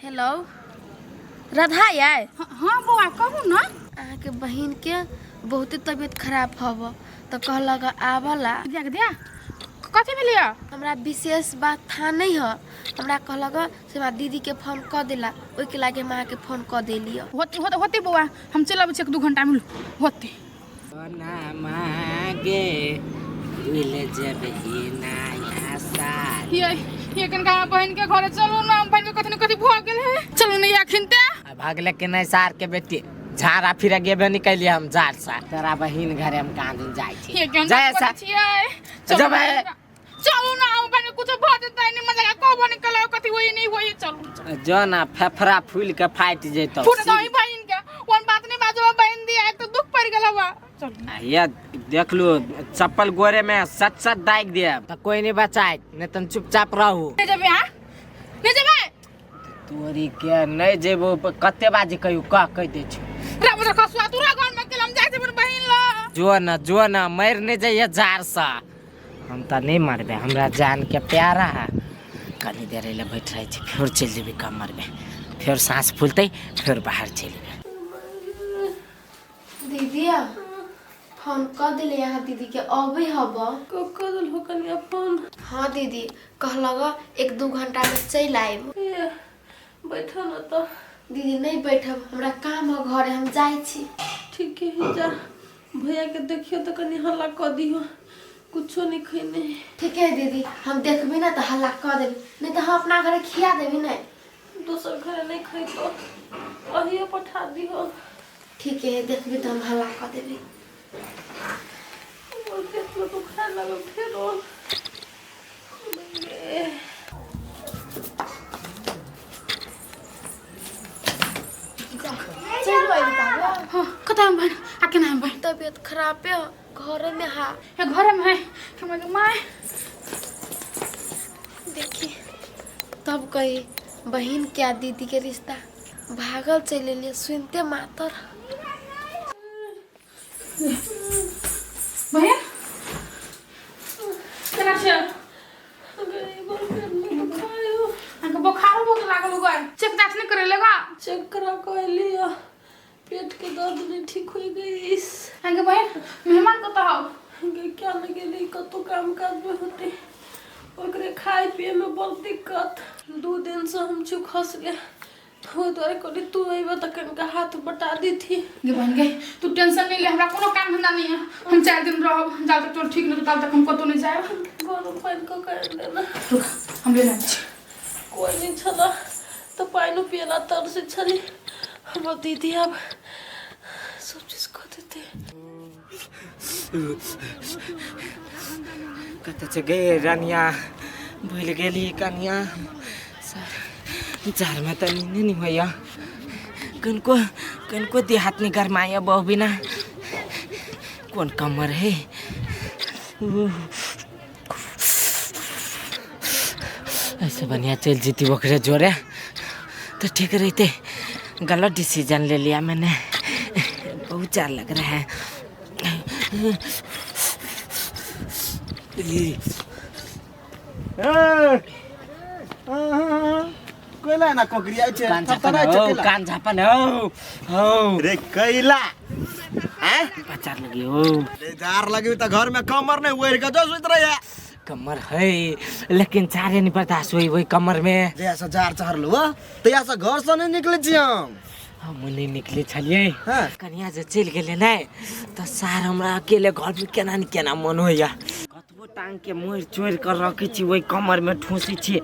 Hello Radha आय। हाँ बौआ, कहू ना। अहाँके बहिन के बहुते तबियत खराब हब तऽ कहलक आबला। दिया के दिया, कथी भेलिया? हमरा विशेष बात था नहीं है, हमरा कहलक से हमरा दीदी के फोन कऽ देला, ओहिके लागे हम अहाँके फोन कऽ देली। होते होते होते बौआ, हम चलि अबै छी 1-2 घंटा में, होते। ना मागे भूल जबही नया साल। ये कनका बहन के घरे चलू ना, बहन के कथी न कथी भऽ गेल है, चलू ने अखन ते। आ भागले के नहीं सार के बेटी, झाड़ा फिर गेबे नहीं कैलिए हम झाड़ सा। तोरा बहिन घरे हम कहाँ दिन जाइ छी। ये केहन जाय बात सा। करै छियै? चलू जबै। ना, चलू ना, हम बहन के कुछो भऽ जेतै नहीं, मजा कहबो नहीं कल कथी होई नहीं होई, चलू चलू। जो ना फेफड़ा फूल के फाटि जेतौ। फूट दही बहिन के, ओन बात नहीं बाजो बहिन दिया, एक तो दुख पड़ गेल हवा। चलू। आ ये देख लू चप्पल गोरे में सच सच दागि देब तऽ कोई नहीं बचाए, नहीं तुम चुपचाप रहू। नहीं जेबै, हाँ नहीं जेबै। तोरी के नहीं जेबो, कते बाजी कहियो कह कह दै छौ। रे बड़ा खसुआ, तू रह घर में अकेला, हम जाइ छी अपन बहिन ल। जो ना जो ना, मरि नहीं जाइए जार सा। हम तऽ नहीं मरबे, हमरा जान के प्यारा है। कनी देर ले बैठ रहे छी, फेर चलि जेबै कमर में, फेर सांस फूलतै फेर बाहर चलि जेबै। दीदी फोन कऽ देले यहाँ दीदी के अबै हब। कऽ देलहो कनिया फोन? हाँ दीदी, कहलक 1-2 घंटा में चलि आयब। ए बैठो न तऽ। दीदी नहीं बैठब, हमरा काम है घरे, हम जाइ छी। ठीक है जा, भैया के देखियो तऽ कनि हल्ला कऽ दिहो, कुछो नहीं खैने। ठीक है दीदी, हम देखबी ना तऽ हल्ला कऽ देबी, नहीं तऽ हम अपना घरे खिया देबी। नहीं दोसर घरे नहीं खैतो, अहिए पठा दिहो। ठीक है, देखबी तऽ हम हल्ला कऽ देबी। हमर पेट में दुखाए लागल फेरो। चलू आबि ताबे। हाँ कतऽ हम बहिन आ केना हम बहिन? तबियत खराब है, घरे में हा। हे घरे में है हमर माय। देखी तब कही बहिन के आ दीदी के रिश्ता भागल चलि एलियै सुनते मातर। बहिन केना छै? अहाँके बोखारो बहुत लागल हुआ, चेक जाँच नहीं करे लेगा? चेक करा के अयली, पेट के दर्द नहीं ठीक हो गई। अहाँके बहिन मेहमान कतऽ हौ? गे क्या न गेली, कतौ काम काज में होते, ओकरे खाए पिए में बड़ दिक्कत। 2 दिन से हम छु खस गए, ओहि दुआरे कहली तू अयबे तऽ कनिका हाथ बटा देती। गे बहिन गे, तू टेंशन नहीं ले, हमरा कोनो काम धंधा नहीं है, हम 4 दिन रहब, जाल तक तोर ठीक नहीं ताल तक हम कतौ नहीं जायब। गरम पानि कऽ के आनि देना। रुक, हम ले छी। कोइ नहीं छला तऽ पानिओ पियला तरसे छली। हमर दीदी आब सब चीज कऽ देते। कतऽ छै गे रनिया? भूलि गेली कनिया। जाड़मे तऽ नींदे नहि होइए, कनिको कनिको देह हाथ नहि गरमाइए बहु बिना। कोन कमर है, ऐसे बढ़िया चलि जैती ओकरे जोरे तो ठीक रहते। गलत डिसीजन ले लिया मैंने, बहुत जार लग रहा है। कैला एना कोकरियाइ छै? कान झापन थरथराइ छै हो कैला? कान झापन हो हो। रे कैला आँय? बच्चा लगी हो। रे जार लगी तऽ घर में कमर नहीं ओढ़ि के जो सुति रहिए। कमर है लेकिन चारे नहीं बर्दाश्त हुई वही कमर में। जहिया से जार चढ़लू हो तहिया से घर से नहीं निकलै छी हम। हम नहीं निकले छलिए। हाँ। कनिया जे चलि गेलै ने तऽ सार हमरा अकेले घर में केना ने केना मन होइया। कतबो टांग के मोड़ि चोड़ि कऽ रखै छी, ओहि कमर में ठूसै छी,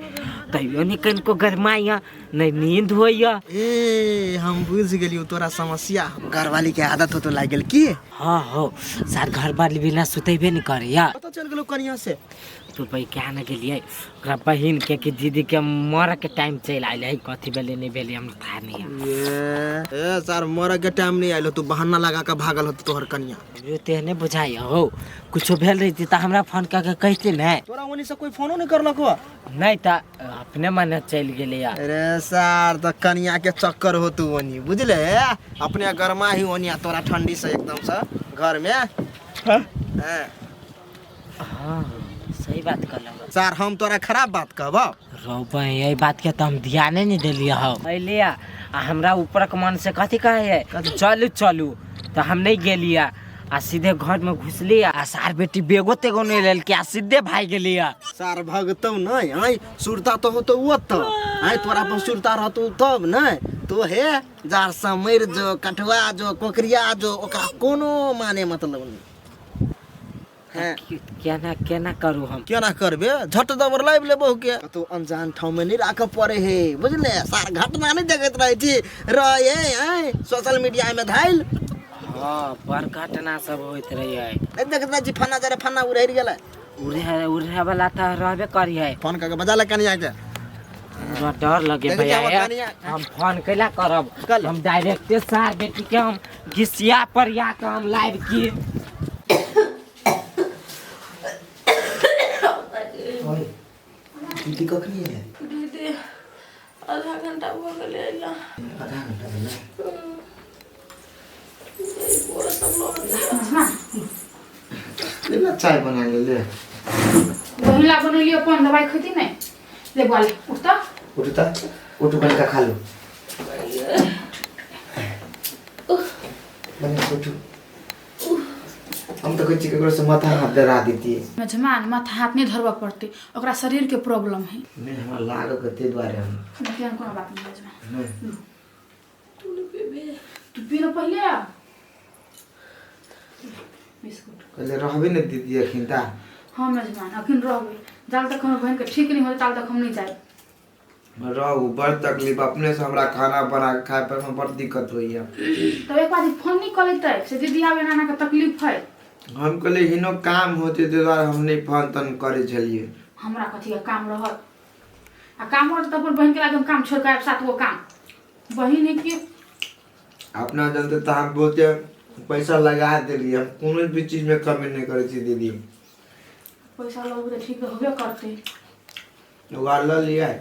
तैयो नहि कनिको गरमाइया, नहि नींद होइया। ए हम बुझि गेलियौ तोरा समस्या, घरवाली के आदत हो तो लागि गेल की? हाँ हो सार, घरवाली बिना सुतेबे नहि करैया। कतऽ चलि गेलौ कनिया से? तू भाई क्या ने गेलियै ओकरा बहिन के कि दीदी के मरऽ के टाइम चलि आयल है, कथी भेलै नहि भेलै हमरा थाह नहि है। ए सर मरऽ के टाइम नहीं आयल हो, तू बहाना लगा के भागल हो तोहर कनिया। हमरो तेहने बुझाइ हो, कुछो भेल रहितै तऽ हमरा फोन कऽ के कहितै ने। तोरा ओनी से कोई फोनो नहीं करलक हो? नहीं तऽ अपने मने चलि गेलै। अरे सर तऽ कनिया के चक्कर हो तू ओनी, बुझले? अपने गरमा ही ओनी आ तोरा ठंडी से एकदम से घर में। हाँ। हाँ। हाँ सही बात कहलक। सार हम तोरा खराब बात कहबौ? रौ एहि बात के तऽ हम ध्याने नहीं देलियै हौ। अइले आ हमरा ऊपरक मन से कथी कहै है, चलू चलू, तऽ हम नहीं गेलियै आ सीधे घर में घुसली आ सार बेटी बेगो तेगो नहीं लेलकै आ सीधे भागि गेलियै। सार भगतौ नहीं, आय सुरता तो होतौ ओतऽ, आय तोरा पर सुरता रहतौ तब नहीं तो हे जार से मरि जो, कटुआ जो, कोकरिया जो, ओकरा कोनो माने मतलब नहीं। हैं केना केना करू हम? केना करबे, झट दबर लाबि ले बहू के, कतौ अनजान ठाउँ में नहीं राखऽ पड़े हे, बुझले? सार घटना नहीं देखैत रहै छी रहे आय सोशल मीडिया में धाइल। हाँ, बड़ घटना सब होइत रहे है। नहीं देखैत रहै छी फन्ना जरे फन्ना उड़ि गेलै। उड़े उड़े वाला तऽ रहबे करी है। फोन कऽ के बजा ले कनिया के। हमरा डर लगे देखै भैया, छी हमर कनिया। हम फोन कैला करब? कल। हम डायरेक्टे सार बेटी के हम घिसिया पर या के हम लाइव की। ओए, दीदी कखनी एलै? दीदी आधा घंटा भऽ गेलै अयला। आधा घंटा भेलै। बोरा सब लऽ गेलै। ले ना, चाय बना ले ले। बहिला बनैली अपन दवाई खैती नहीं ले बुआ ले उठता। उठू त, उठू, कनिका खा लू। बने उठू। हम तऽ कहै छी ककरो से माथा हाथ डरा देतियै। मेजमान माथा हाथ नहीं धरबऽ पड़तै, ओकरा शरीर के प्रॉब्लम है। नहि, हमरा लागऽ के ताहि दुआरे हम। देखियौ कोनो बात नहीं मेजमान। नहि। तू नहि पीबे? तू पी ना पहले बिस्कुट। कहले रहबे ने दीदी अखन ता? हाँ मेजमान, अखन रहबै, जाल तक हमर बहन के ठीक नहीं होतै ताल तक हम नहीं जायब। रहू, बड़ तकलीफ, अपने से हमरा खाना बना के खाय पर में बड़ दिक्कत होइया। तब एक बार फोन नहीं कऽ लेतै से दीदी आबे एना एना के तकलीफ है। हम कहलियै हिनो काम होते ताहि दुआरे हम नहि फोन तोन करै छलियै। हमरा कथी के काम रहत? आ काम रहत तऽ अपन बहन के लागे हम काम छोड़ के आयब? सात गो काम बहिन है कि अपना जानते तऽ हम बहुते पैसा लगा देलियै, हम कोनो भी चीज में कमी नहि करै छी दीदी। पैसा लगबै तऽ ठीक होबे करतै। ओकरा लऽ लियै।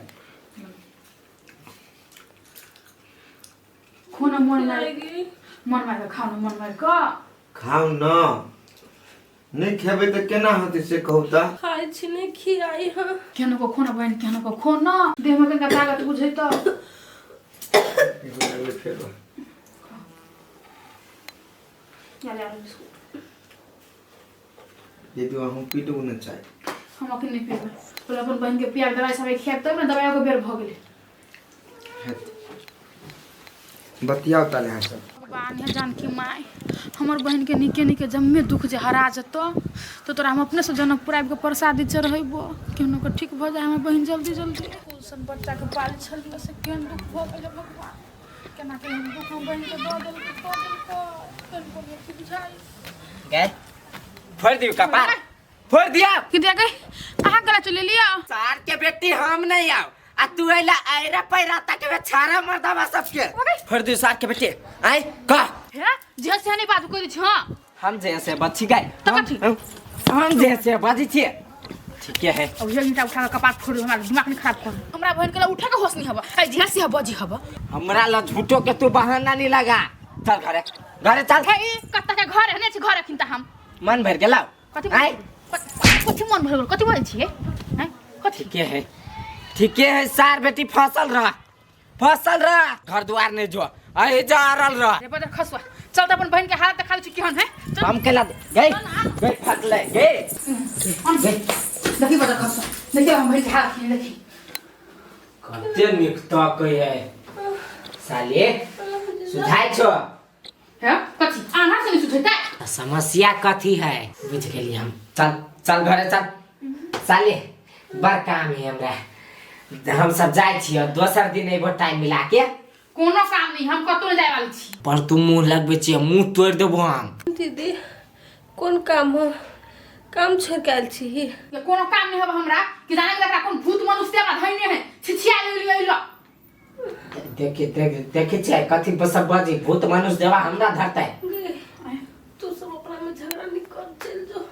खून मन मारि मन मारि कऽ खाउ ने, मन मारि कऽ खाउ न, नहि खेबै तऽ केना होतै से कहू तऽ। खाइ छी नहि खियाइ हँ। केहनो को खून बहिन, केहनो को खून देहमे कनिका ताकत बुझै तऽ। फेरो या ले आलू बिस्कुट। दीदी, अहूँ पी लू ने चाय। हम अखन नहि पीबै, पहिले अपन बहिनके पियाब, दवाइ सब खियाब तब ने, दवाइके बेर भऽ गेलै। बतियाउ ताले अहाँ सब। भगवान हे जानकी माय, हमर बहिनके नीके नीके जम्मे दुख जे हरा जेतौ तऽ तोरा हम अपनेसँ जनकपुर आबि कऽ प्रसादी चढ़ेबो, केहनो कऽ ठीक भऽ जाय हमर बहिन जल्दी जल्दी। सन बच्चाके पाल छलियै से केहन दुख भऽ गेलै भगवान, केना केहन दुख हम बहिनके दऽ देलकै, दऽ देलकै, कनिको नहि बुझाइ। गए फोड़ दियौ कपार, फोड़ दिया। कि दिया गई अहाँ गला चलि लिअ। सार के बेटी, हम नहीं आओ आ तू अइला आयरा पैरा तक में छारा मर्दावा सबके फोड़ दियो। सार के बेटी आय कह। हे जे से नहीं बात करै छी। हाँ, हम जैसे बच्ची गए तऽ कथी? हम जैसे बजी छियै, ठीके है। अब ये ईंटा उठा के कपार फोड़, हमरा दिमाग नहीं खराब कर। हमरा बहन के ला उठा के होश नहीं हबा, आई जे से बजी हबा। हमरा ला झूठो के तू बहाना नहीं लगा, चल घरे, घरे चल। हे ई कत्ता के घर है ने छी घर अखिन त हम मन भर गेला। कथी? आय। कथी मन भर गेल? कथी बोलै छियै हैं कथी? ठीके है, ठीके है। सार बेटी फसल रह, फसल रह, घर द्वार नहीं जो, अरे जा रल रह। रे बदर खसवा, चल त अपन बहन के हालत देखा छी केहन है, चल। हम केला गई गई फसले गई। देखी बदर खसवा, देखी हम बहन के हालत केहन, देखी। कते नीक तकै है साले, सुझाइ छो। है कथी आना से नहीं सुझैतै? समस्या कथी है बुझ गेली हम। चल चल घरे चल साले, बड़ काम है हमरा, हम सब जाइ छियै, दोसर दिन अयबो टाइम मिला के। कोनो काम नहीं, हम कतौ नहीं जाय वाली छी। पर तू मुंह लगबै छियै, मुंह तोड़ि देबो हम। दीदी कोन काम हो? काम छोड़ के आयल छी? ये कोनो काम नहीं हब हमरा कि जाने के एकरा कोन भूत मनुष्य हमरा धइने है, छिछिया ले लियो लो। देखी देख देखै छियै कथी सब बजी, भूत मनुष्य देवा हमरा धरतै। गे, तू सब अपना में झगड़ा नहीं कर, चल जो।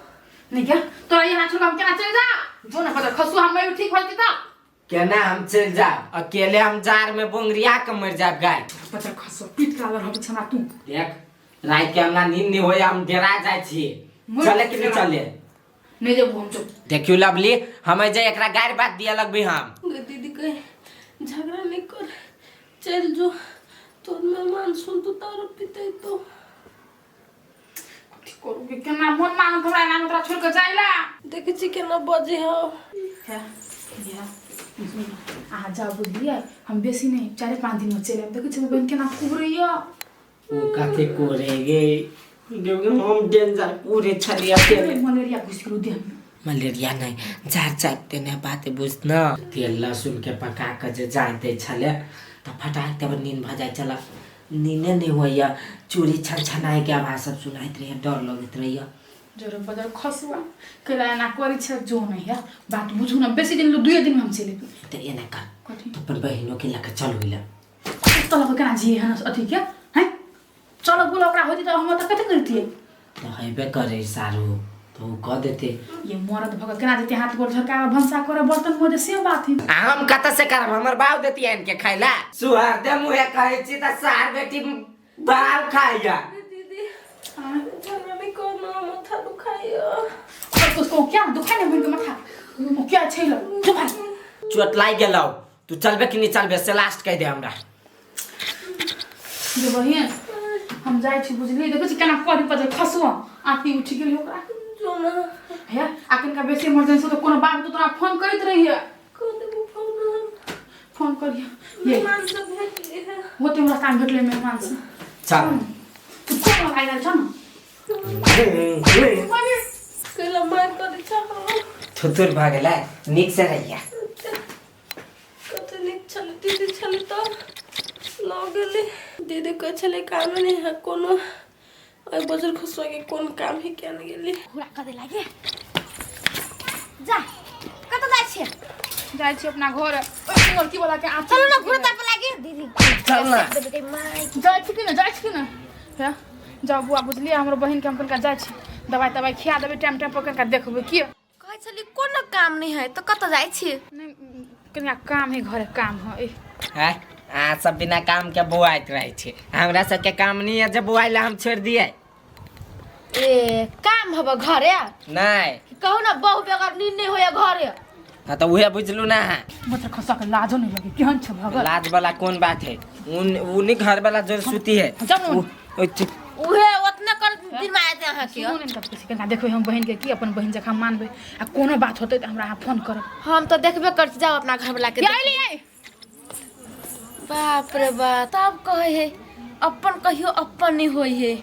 नहीं क्या तोरा यहाँ छोड़ के हम केना चल जा? जो ना बदर खसु, हम मर ठीक होती त केना हम चलि जाब अकेले? हम जार में बोंगरिया के मरि जाब गाय। बदर खसु, पीट के आदर हब हमरा तू। देख, राति के हमरा नींद नहीं होइया, हम डेरा जाइ छी। चले कि नहीं चले? नहि जेबो हम, चुप। देखियो लवली, हम जे एकरा गारि बात दिया लगबी हम। गे दीदी कहे झगड़ा नहीं कर, चल जो, तोर मेहमान सुन तो तारो पिते तो कथी करू गे, केना मन मानत हमरा एना तोरा छोड़ के जाइला। देखे छी केना बजे हो। है या अहाँ जाउ बुझलियै, हम बेसी नहि 4-5 दिन में चलि आयब। देखै छी बहिन केना कुहरैया। ओ कथी कोरे गे, हम डेंजर पूरे छलियै अकेले। मलेरिया घुसि गेलौ देह में। मलेरिया नहीं, झाड़ चाप देने बात बुझ न। तेल लहसुन के पका के जे जाय दै छलै तऽ फटाक तब नींद भऽ जाइ छलै। नींदे नहीं होइया, चूड़ी छनछनाय के आवाज सब सुनाइत रहैया, डर लगैत रहैया। जर बजर खसुआ कैला एना करै छै, जो नहीं है बात बुझू ना, बेसी दिन 2 दिन में हम चलि एबै। तऽ एना कर। कथी? तऽ अपन बहिनो के लऽ के चलू लए। कतऽ लऽ के केना जियै हन अथी के हैं, चलो बोलो ओकरा होती तऽ हम तऽ कथी करतियै। तऽ हेबे करे सारू, तऽ ओ कऽ देतै। ये मरद भगत केना जेतै हाथ गोड़ झरका भनसा करे बर्तन मोजे, से बात है। आ हम कतऽ से करब, हमर बाप देती आनि के खाय ला। सुहार दे मुहे कहै छी तऽ सार बेटी बाल खाइया। दीदी झगड़ा नहीं करना, माथा दुखाइया। और उसको क्या दुखाइ नहीं बहिन के माथा, ओ क्या छै ल चुप भाई। चोट लागि गेलौ, तू चलबे कि नहीं चलबे से लास्ट कहि दे हमरा। जे बहिन हम जाइ छी बुझलियै, देखै छी केना करी पजर खसुआ आँखि उठि गेलै ओकरा। जो ना हे आ कनिका बेसी इमरजेंसी तऽ कोनो बात तोरा फोन करैत रहिए। कर देबो फोन हम। फोन करिए ये। मेहमान सब भेट लिए है। होते हमरा रास्तामे भेटलै मेहमान से। चल। तू कोन लागि गेल छ न? कैला मार करै छ हम। थुथुर भऽ गेलै, नीक से रहिया। कते नीक छलै दीदी, छलै तऽ लऽ गेलै। दीदी कहै छलै कामे नहि है कोनो, एहि बजर खसुआ के कोन काम है, किया नहि गेली। पूरा कऽ दे लागे। जा, कतऽ जाइ छियै? जाइ छी अपना घर। ओहि लड़की वाला के आँखि चलू ने घुरता पर लागे दीदी। चल ना। देबै माय। जाइ छी कि ने, जाइ छी कि ने? हे जाउ बुआ, बुझलियै हमर बहिनके हम कनिका जाइ छी दवाइ तवाइ खिया देबै टाइम टाइम पर, कनिका देखबै की। कहै छली कोनो काम नहि है तऽ कतऽ जाइ छियै? नहि, कनिका काम है, घरे काम है। हैं, अहाँ सब बिना काम के बौआइत रहै छी, हमरा सबके काम नहीं है जे बौआइ ला हम छोड़ि दियै। ए काम हब घरे? नहीं। कहू ना बहु बेगर नींद नहीं होया घरे। हाँ तो उहे बुझलू ना अहाँ। मतलब खसा के लाजो नहीं लगे, केहन छै भगत। लाज वाला कोन बात है, उन उन्हीं घर वाला जो सुती है। जाउ ने। उहे ओतना कर दिन में आते अहाँ के। सुनू ने तब किसी केना देखबै हम बहिन के की अपन बहिन जकाँ मानबै, आ कोनो बात होतै तऽ हमरा अहाँ फोन करब। हम तऽ देखबे कर छी, जाउ अपना घर वाला के। ये अइली। बाप रे बाप, तब कहै है अपन कहियो अपन नहीं होई है।